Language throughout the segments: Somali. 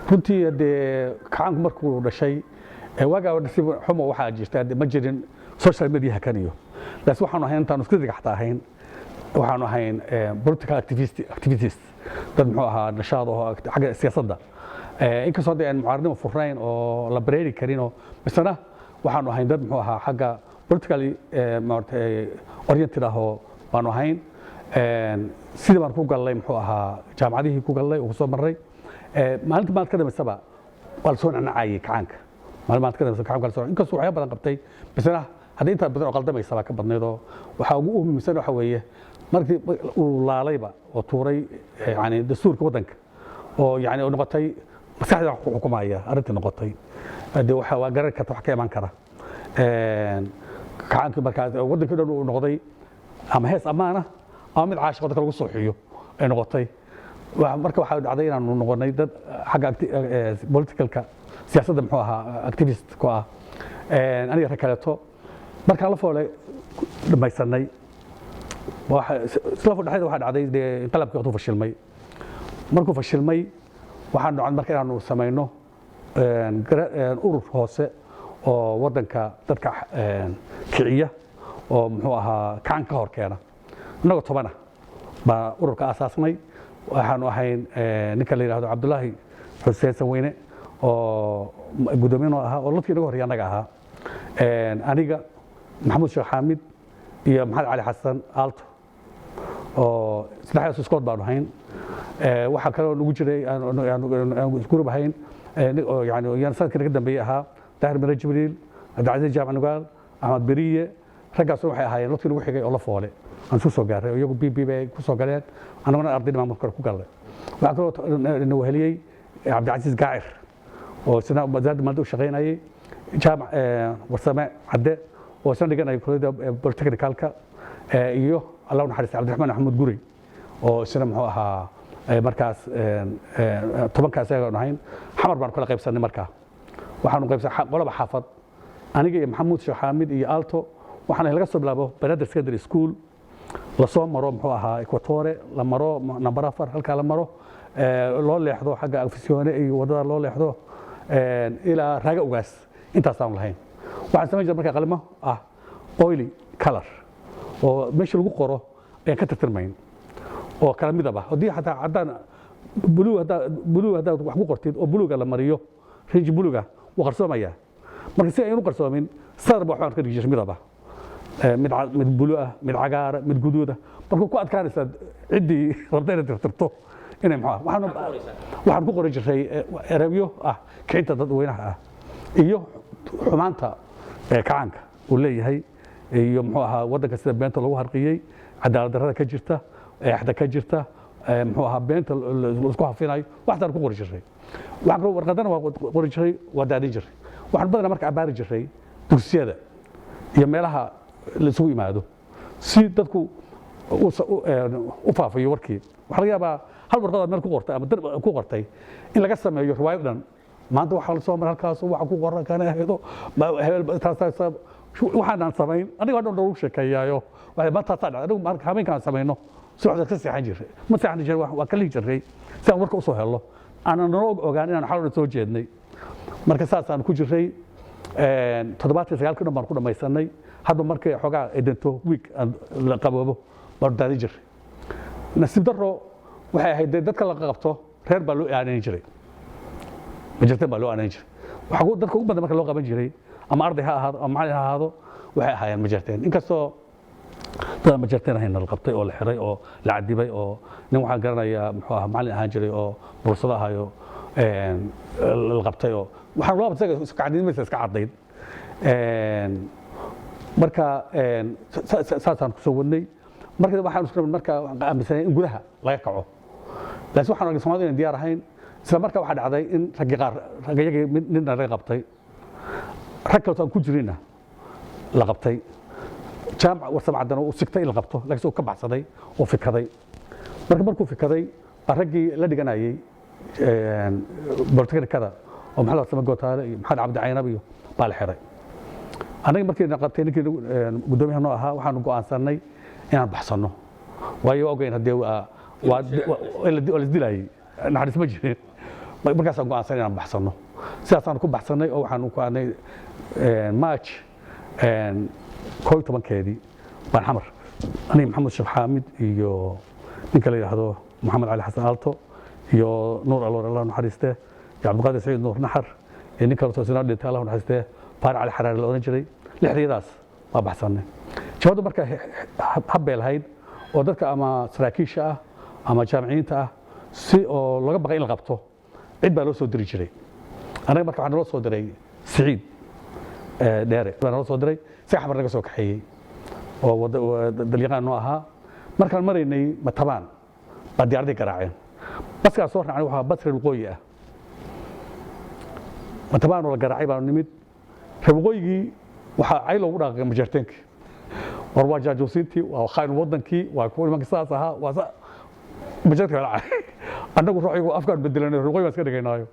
Runtii dee kacaanku markuu dhashay, waagaa nasiib xumo waxaa jirta ma jirin social media kan iyo, laakiin waxaanu ahayn intaanu isku digaxta ahayn, waxaanu ahayn political activist, dad muxuu ahaa nashaad oo xagga siyaasadda. Inkastoo dee aan mucaaradnimo furnayn oo la bareeri karin oo misena waxaanu ahayn dad muxuu ahaa xagga politically maaragtay oriented ah oo baanu ahayn. Sidii baan ku gallay muxuu ahaa jaamacadihii ku gallay oo ku soo marray. Maalinta maalinta ka dambaysaba waa la soo nacnacayay kacaanka. Maalin maalinta ka dambaysa kacaanka waa la soo, inkastoo waxyaabo badan qabtay, misena haddii intaa badan oo qaldamaysa baa ka badnayd. Oo waxaa ugu muhiimsan waxa weeye markii uu laalayba oo tuuray yani dastuurka waddanka oo yani noqotay maskaxda wax ku xukumaya arrintii noqotay, dee waxa waa garan karta wax ka iman kara. Kacaankii markaas waddankii dhan uu noqday ama hees ammaana ama mid caashiq waddanka lagu sooxiyo ay noqotay. Marka waxaa dhacday inaanu noqonay dad xagga politicalka, siyaasadda muxuu ahaa activist ku ah, aniga rag kaleeto. Markaan la foole dhamaysanay, isla dhexdeeda waxaa dhacday dee inqalabkii waqtu fashilmay. Markuu fashilmay, waxaan dhacay marka inaanu samayno urur hoose oo waddanka dadka kiciya oo muxuu ahaa kacan ka hor keena. Innagoo 10 baa ururka aasaasnay. Waxaanu ahayn ninka la yidhahdo Cabdulaahi Xuseen Sanweyne oo guddoomiye noo ahaa oo dadkii naga horreeya annaga ahaa, aniga, Maxamuud Sheekh Xaamid iyo Maxamed Cali Xasan Aalto oo saddexdaas iskood baanu ahayn. Waxaa kaloo nagu jiray group ahayn oo yani sanadkii naga dambeeyey ahaa Daahir Mire Jibriil, Cabdicasiis Jaamac Nugaal, Axmed Beriye. Raggaasna waxay ahaayeen dadkii nagu xigay oo la foole aan isku soo gaaray oo iyagu b bay ku soo galeen, annaguna ardaynima marka hore ku gallay. Waxaa kaloo na weheliyey Cabdicasiis Gaacir oo isna wasaaradda maaliyadda u shaqaynayay, Jaamac Warsame Cadde oo isna dhiganaya kulliyadda polytechnicalka, iyo Allah u naxariista Cabdiraxmaan Maxamuud Gurey oo isna muxuu ahaa markaas. 10-kaas ayagaan ahayn. Xamar baanu kala qaybsanay. Markaa waxaanu qaybsanay qolaba xaafad. Aniga iyo Maxamuud Sheekh Xaamid iyo Alto waxaan laga soo bilaabo Banaadir Secondary School, lasoo maro muxuu ahaa Equatore, la maro number 4, halkaa la maro, loo leexdo xagga Afisyoone iyo waddada loo leexdo ilaa Raaga Ugaas. Intaasaanu lahayn. Waxaan samayn jiray markaa qalimo ah oily color oo meesha lagu qoro ayaan ka tirtirmayn oo kala midab ah. Haddii xataa caddaan buluug, haddaa buluug haddaad wax ku qortid oo buluuga la mariyo, rinji buluuga wuu qarsoomayaa. Marka si aynu u qarsoomin, sadar ba waxbaan ka dhigi jiray midab ah, mid mid bulu ah, mid cagaara, mid guduuda. Marka ku adkaanaysaa ciddii rabta inay tirtirto inay muxuu ah. Waxaan ku qori jiray erabyo ah kicinta dadweynaha ah iyo xumaanta kacaanka uu leeyahay iyo muxuu ahaa waddanka sida beenta lagu harqiyey, cadaalad darrada ka jirta, eexda ka jirta, muxuu ahaa beenta laisku hafinayo. Waxtaan ku qori jiray. Waxaan kaloo warqadana waa qori jiray, waa daadin jiray. Waxaan badanaa marka abaari jiray dugsiyada iyo meelaha la isugu yimaado si dadku u faafiyo warkii. Waxaa laga yaabaa hal warqad aad meel ku qortay ama dar ku qortay in laga sameeyo riwaayad dhan. Maanta waxaa la soo maray halkaas, waxa ku qoran kana ahaydo hebel taas waxaanaan samayn aniga dhan noogu sheekeeyaayo. Waxay maanta taasaa dhacday. Anigu marka habeenkaan samayno, subaxda ka seexan jiray, ma seexan jiray, waa ka lihi jiray si aan warka usoo helno, aanan noo ogaan inaan xal soo jeednay. Marka saasaan ku jiray. 79-kii dhan baan ku dhammaysanay. Hadba markay xoogaa ay dhinto wiig aan la qaboobo baanu daadin jiray. Nasiib darro waxay ahayd dee dadka la qabto reer baa loo aanayn jiray, Majarteen baa loo aanayn jiray. Waxaa dadka ugu badan marka loo qaban jiray, ama arday ha ahaado ama macallin ha ahaado, waxay ahaayeen Majarteen. Inkastoo dad aan Majarteen ahayn la qabtay oo la xiray oo la cadibay, oo nin waxaan garanayaa muxuu ahaa macallin ahaan jiray oo bursado ahayo la qabtay oo waxaan loo qabtay kacdinimadiisa iska caddayd. Marka saasaan kusoo wadnay. Marka waxaan isku marka aaminsanay in gudaha laga kaco, laakiin waxaan aragnay Soomaalida inay diyaar ahayn. Isla markaa waxaa dhacday in raggii qaar, raggayagii mid nina laga qabtay, rag kaleto aan ku jirinna la qabtay. Jaamac Warsame Caddana uu sigtay in la qabto, laakiin uu ka baxsaday oo fikaday. Marka markuu fikaday baa raggii la dhiganayay bolitechnikada oo Maxamed Warsame Gootaale iyo Maxamed Cabdi Caynab iyo baa la xiray. Annaga markii na qabtay ninkii guddoomiyaha noo ahaa, waxaanu go'aansanay inaan baxsanno. Waayo waa ogeyn haddee waa waa la isdilaayey, naxariis ma jirin. Markaasaan go'aansan inaan baxsano. Sidaasaan ku baxsanay oo waxaan ku aadnay March 11-keedii baan Xamar, aniga, Maxamed Sheekh Xaamid iyo ninka la yidhaahdo Maxamed Cali Xasan Alto iyo Nuur Aloor, Allah naxariiste, iyo Cabdiqaadir Saciid Nuur Naxar iyo nin kale toosina dhintay, Allah naxariiste, Faarac Cali Xaraare la oran jiray. Lixdiyadaas baa baxsanay. Jabhaddu marka habbay lahayd oo dadka ama saraakiisha ah ama jaamiciyiinta ah si oo looga baqay in la qabto, cid baa loo soo diri jiray. Anaga marka waxaa naloo soo diray Siciid Dheere baa naloo soo diray, si Xamar naga soo kaxeeyey oo dalyaqaan noo ahaa. Markaan maraynay Matabaan baa diyaaraddii garaaceen. Baskaan soo raacnay waxaa bas reer waqooyi ah. Matabaan oo la garaacay baanu nimid. Reer waqooyigii waxaa cay loogu dhaqaaqay Majeerteenkii: war waa jaajuusiintii, waa khaain wadankii, waa kuwa nimanka sidaas ahaa, waa Majeerta kala cay. Annagu ruuxigu afkaan bedelanay, reer waqooyi baan iska dhigaynaayo.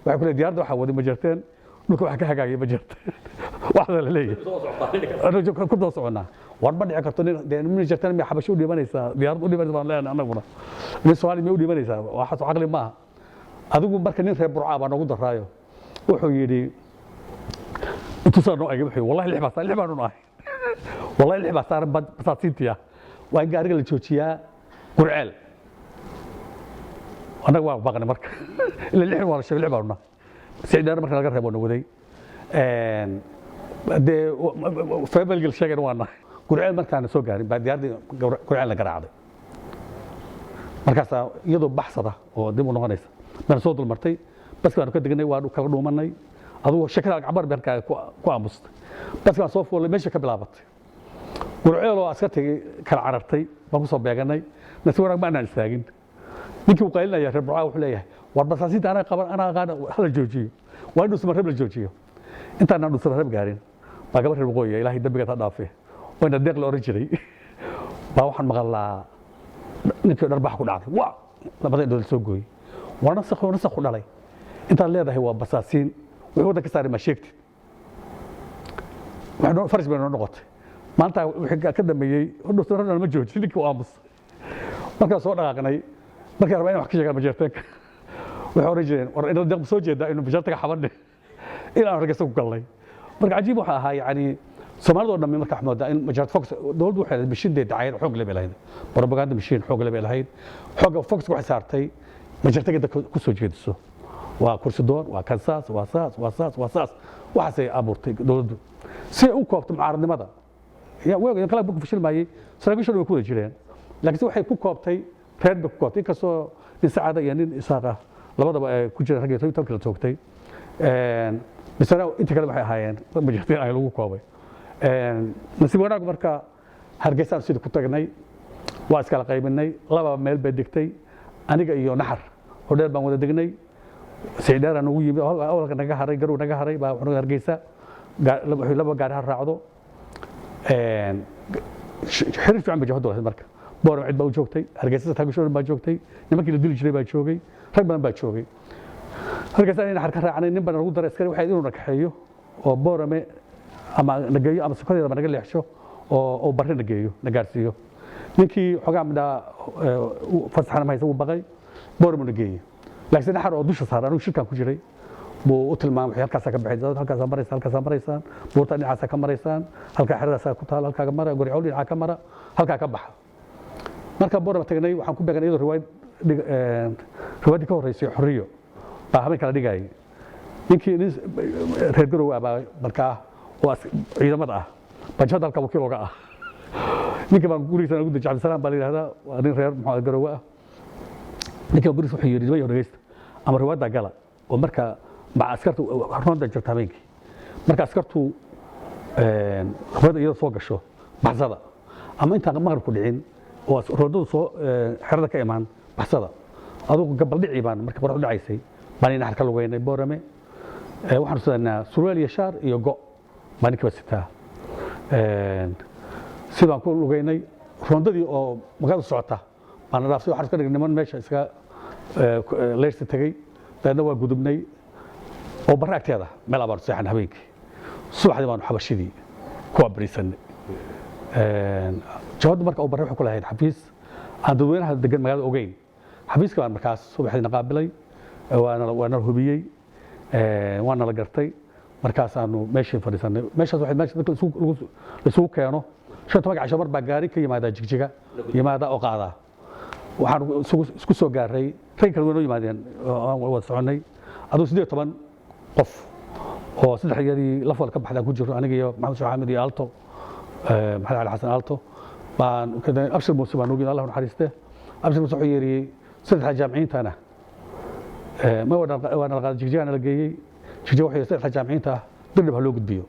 Waxay ku leeyihin diyaaradda waxaa waday Majeerteen, dhulka waxaa ka hagaagay Majeerteen, waxda la leeyahay ku daba soconnaa. War ma dhici karto, nin dee Majeerteen miya Xabasho u dhimanaysaa, diyaarad u dhimanaysa baan leenahay annaguna. Nin Soomaali miyay u dhimanaysaa? Waxaas caqli maaha. Adigu marka nin reer Burcaa baa noogu daraayo, wuxuu yidhi intuu saa noo egay, wuxuu yidhi: "Wallahi lix baa, lix baanu nahay, wallahi lix baa saaran basaasiintiya, waa in gaariga la joojiyaa Gurceel." Annaga waa baqnay marka, ila lix waa la sheegay, lix baanu nahay. Siciid Dheere marka laga reebo na waday dee feebelgel sheegayna waa nahay. Gurceel markaana soo gaarin baa diyaaraddii Gurceel la garaacday. Markaasaa iyadoo baxsada oo dib u noqonaysa baan soo dulmartay. Baski baanu ka degnay, waanu kala dhuumanay. Adugu sheekada cabar baan ku aamustay. Baski baan soo fuulay, meesha ka bilaabatay. Gurceel oo askartigii kala carartay baan ku soo beeganay. Nasiib wanaag ma anaan istaagin. Ninkii uu qaylinaya reer Burcaa wuxuu leeyahay: "War basaasiinta anaa qaban, anaa aqaan, hala joojiyo, waa in Dhuusamareeb la joojiyo." Intaanaan Dhuusamareeb gaarin baa gabar reer waqooyiga, Ilaahay dambigeed ha dhaafe, wayna Deeq la oran jiray, baa waxaan maqalnaa ninkii dharbax ku dhacday, waa labada indhood la soo gooyey. Waa nasakh, nasakh ku dhalay. Intaad leedahay waa basaasiin, wixii waddan ka saaray ma sheegtid. Faras bay noo noqotay. Maanta wixii ka dambeeyey Dhuusamareeb ma joojin, ninkii u aamusay. Markaan soo dhaqaaqnay, markay rabaa in wax ka sheegaan Majeerteenka, waxay oran jireen: "War ina Deeq soo jeedaa inuu Majeertaga xabadhe ilaa aan Hargeysa ku galnay." Marka cajiib waxa ahaa, yacni Soomaalida oo dhammi marka waxaa moodaa in Majeert focus dowladdu waxay lahayd mashiin dee dacayad xoog leh bay lahayd, propaganda machine xoog leh bay lahayd. Xoogga focus waxay saartay Majeertaga dadka ku soo jeediso, waa kursi doon, waa kansaas, waa saas, waa saas, waa saas. Waxaasay abuurtay dowladdu si ay u koobto mucaaradnimada. Inqilaab markuu fashilmayey saraakiisha dhan way ku wada jireen, laakiinse waxay ku koobtay reer bay ku koobtay, inkastoo nin Sacaada iyo nin Isaaq ah labadaba ay ku jireen raggii 10-kii la toogtay. Misena inta kale waxay ahaayeen dad Majeerteen ay lagu koobay. Nasiib wanaag marka Hargeysaan sidii ku tagnay, waa iskala qaybinay. Laba meel bay degtay. Aniga iyo Naxar hodheel baan wada degnay. Siciid Dheer noogu yimid, awalka naga haray, Garow naga haray baa wuxuu Hargeysa wuxuu laba gaari ha raacdo. Xiriir fiican bay jabhaddu lahayd. Marka Booram cid baa u joogtay, Hargeysa taagasho baa joogtay, nimankii la dili jiray baa joogay, rag badan baa joogay. Hargeysa inay Naxar ka raacnay, nin baa nagu daray askari, waxay inuu na kaxeeyo oo Boorame ama na geeyo ama sokadeeda naga leexsho oo barre na geeyo, na gaarsiiyo. Ninkii xogaa midhaa fasaxana ma haysa, wuu baqay, Boorame na geeyey. Laakiin Naxar oo dusha saaran, anigu shirkaan ku jiray, buu u tilmaamay: "Waxay halkaasaa ka baxay, halkaasaa maraysaan, halkaasaa maraysaan, buurta dhinacaasaa ka maraysaan, halkaa xeradaasaa ku taal, halkaa ka mara, Goricowl dhinacaa ka mara, halkaa ka baxa." Markaan Boorama tagnay, waxaan ku beegnay iyadoo riwaayad riwaayaddii ka horreysay Xorriyo baa habeen kala dhigayay. Ninkii nin reer Garowe ah baa markaa oo ciidamada ah baa jabhadda halkaa wakiil oga ah. Ninka baan gurigiisa nagu dejiyay, Cabdisalaam baa la yidhahdaa, waa nin reer muxuu Garowe ah. Ninka gurigiisa wuxuu yidhi: "Niman dhegeysta, ama riwaayadda gala oo marka maca askartu roonda jirta habeenkii, marka askartu riwaayadda iyada soo gasho baxsada, ama intaan maqribku dhicin oo roondadu soo xerada ka imaan baxsada." Adugu gabaldhicii baan, markii qoraxdu dhacaysay baan Naxar ka lugeynay Boorame. Waxaanu sidanaa surwaal iyo shaar iyo go' baa ninkiiba sitaa. Sidaan ku lugeynay, roondadii oo magaalada socota baana dhaaftay. Waxaan iska dhignay niman meesha iska leyrsi tegey. Dabeedna waa gudubnay oo barre agteeda meel baanu seexan habeenkii. Subaxdii baanu Xabashidii ku abariisanay. Jabhaddu marka uu barre wuxuu ku lahayd xafiis. Aan dadweynaha degan magaalada ogeyn. Xafiiska baan markaas subaxdiina qaabilay, waana hubiyey, waana la gartay. Markaasaanu meeshii fadhiisanay. Meeshaas waxay meesha dadka isugu keeno. 15-ka casho mar baa gaari ka yimaada Jigjiga yimaada oo qaadaa. Waxaan isku soo gaaray rag kala duwan oo yimaadeen oo aan wada soconnay, aduu 18 qof oo saddex iyadii lafwal ka baxdaan ku jiro, aniga iyo Maxamed Sheekh Axmed iyo Alto, Maxamed Cali Xasan Alto baan. Abshir Muuse baan ogin, Allah naxariiste. Abshir Muuse wuxuu yeeriyey saddexda jaamiciintana ma waana la qaaday, Jigjigaana la geeyey. Jigjiga wuxuu yidhi saddexda jaamiciinta ah Dirdhib ha loo gudbiyo,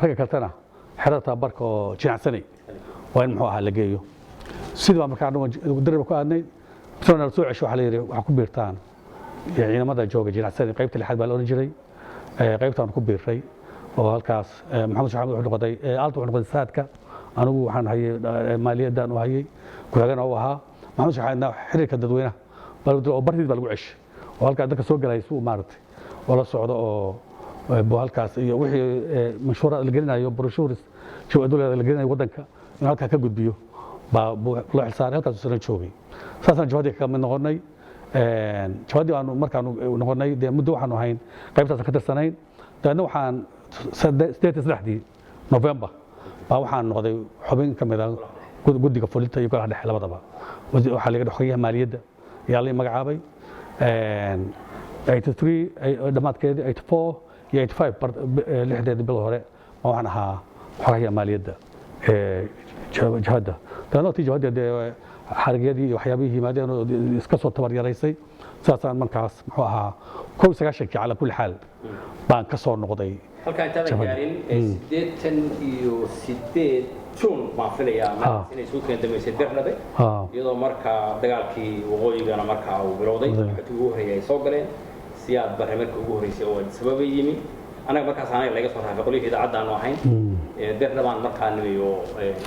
ragga kaltana xerada tababarka oo Jinacsanay waa in muxuu ahaa la geeyo. Sidii baa markaa anagu Dirdhib ku aadnay. Soo nala soo cesho, waxaa la yidhi waxaa ku biirtaan ciidamada jooga Jinacsanay, qaybta lixaad baa la odhan jiray. Qaybtaan ku biiray oo halkaas Maxamed Sheekh Axmed wuxuu noqday, Alto wuxuu noqday saadka, anigu waxaan hayay maaliyaddan u hayay, ku-xigana u ahaa Maxamed Sheekh Axmedna xiriirka dadweynaha oo bartiis baa lagu ceshay oo halkaa dadka soo galaya si uu maaragtay oo la socdo oo buu halkaas iyo wixii manshuura la gelinayo, brochures jawaadulada la gelinayo waddanka inuu halkaa ka gudbiyo baa buu loo xilsaaray. Halkaasuu sana joogay. Saasaan jabhaddii kaga mid noqonnay. Jabhaddii baanu markaanu noqonnay, dee muddo waxaanu ahayn qaybtaasaan ka tirsanayn. Dabeedna waxaan 83-dii November baa waxaan noqday xubin ka mid ah guddiga fulinta iyo golaha dhexe labadaba. Waxaa laga xogayaha maaliyadda ayaa la magacaabay. 83 dhammaadkeedii, 84 iyo 85 lixdeedii bil hore baa waxaan ahaa xogayaha maaliyadda ee jabhadda. Dabeedna tii jabhadda dee xarigyadii iyo waxyaabihii yimaadeen oo iska soo tabar yaraysay, saasaan markaas muxuu ahaa 91-kii cala kulli xaal baan ka soo noqday. Halkaa intaadan Jabhadda. gaarin, 88 Juun baan filayaa markaas inay soo keen dambeysay Dirnabe, iyadoo markaa dagaalkii waqooyigana markaa uu bilowday, qaxootigii ugu horreeyay ay soo galeen, Siyaad Barre markii ugu horreysay oo Addis Ababa yimi. Anaga markaas anaga laga soo raafay qolyihii idaacadda aanu ahayn. Dirnabaan markaa nimi oo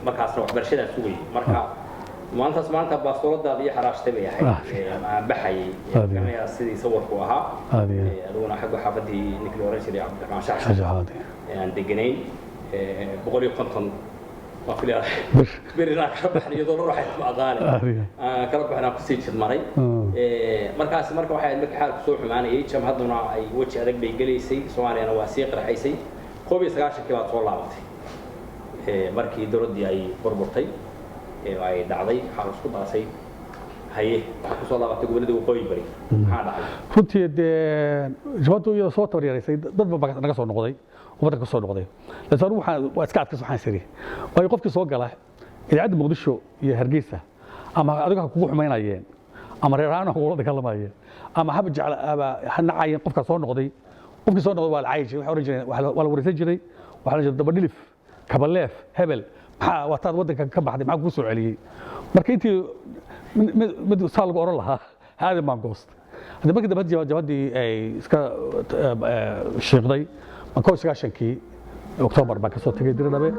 markaasna waxbarashadaan sugayay. Marka maalintaas maalinta baastooladaada iyo xaraashtay bay ahayd. Aan baxayay. Garanayaa sidii sawirku ahaa. Adiguna xagga xaafadii ninkii la oran jiray Cabdiraxmaan Shaxshax Shajacaadi. Aan deganayn, 150 waan filayaa Bir. Bir inaan kala baxnay iyadoo dhowr waxay kuma aqaani aan kala baxnay, aan kusii jidmaray. Markaas marka waxay ahayd markii xaalku soo xumaanayay, jamhadduna ay weji adag bay gelaysay, Soomaaliyana waa sii qarxaysay. 91-kii baad soo laabatay, markii dowladdii ay burburtay ee ay dhacday, waxaa la isku daasay. Haye, waxaa kusoo laabatay gobolladii waqooyi bari, maxaa dhacay? Runtii dee jabhaddu iyadoo soo tabar yaraysay, dad ba naga soo noqday, waddanka ka soo noqday, laakiin anigu waxaan waa iska adkays. Waxaan siri waayo qofkii soo gala idaacadda Muqdisho iyo Hargeysa ama adiga ha kugu xumaynayeen ama reer ahaan ha kugula dagaalamayeen ama haba jecla ama ha nacayeen qofka soo noqday. Qofkii soo noqday waa la caayi jiray, waxay oran jireen, waa la wareysan jiray, waxaa la jiray dabadhilif, kabaleef, hebel, maxaa waataad waddanka ka baxday, maxaa kugu soo celiyey? Marka intii mid saa lagu oran lahaa haadin baan goostay. Hadda markii dambe jabhaddii ay iska shiiqday, 91-kii Oktoobar baan ka soo tegay Diridhabe.